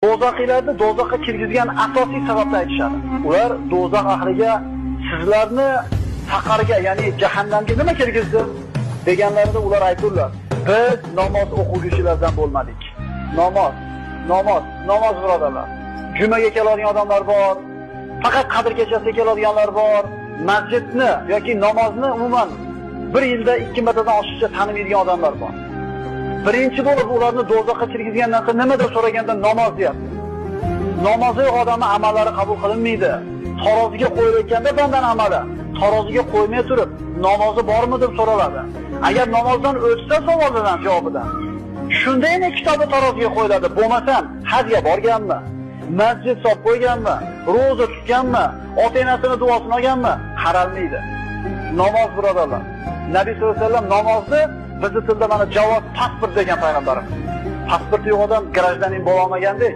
Do'zaxiylarni do'zaxga kirgizgan asosiy sababni aytishadi. Ular do'zax ahliga sizlarni saqarga, ya'ni jahannamga nima kirgizdi deganlarida ular ayturlar: biz namoz o'quvchilardan bo'lmadik. Namoz, namoz, namoz birodarlar. Jumaga keladigan odamlar bor, faqat qadr kechasiga keladiganlar bor. Masjidni yoki namozni umuman bir yilda 2 martadan oshiqcha tanimaydigan odamlar bor. Birinchi bo'lib ularni do'zaxga kirgizgan narsa nima deb so'raganda namoz deyapti. Namozi yo'q odamning amallari qabul qilinmaydi. Taroziga qo'yilayotganda bandaning amali, taroziga qo'ymay turib, namozi bormi deb so'raladi. Agar namozdan o'tsa savoldan javobidan, shundaymi kitobi taroziga qo'yiladi. Bo'lmasam hajga borganmi, masjid solib qo'yganmi, ro'za tutganmi, ota-onasini duosini olganmi, qaralmaydi. Namoz birodarlar. Nabiy sollallohu alayhi vasallam namozni bizni tilda mana javob pasport degan payg'ambarimiz. Pasporti yo'q odam grajdanin bo'la olmagandek.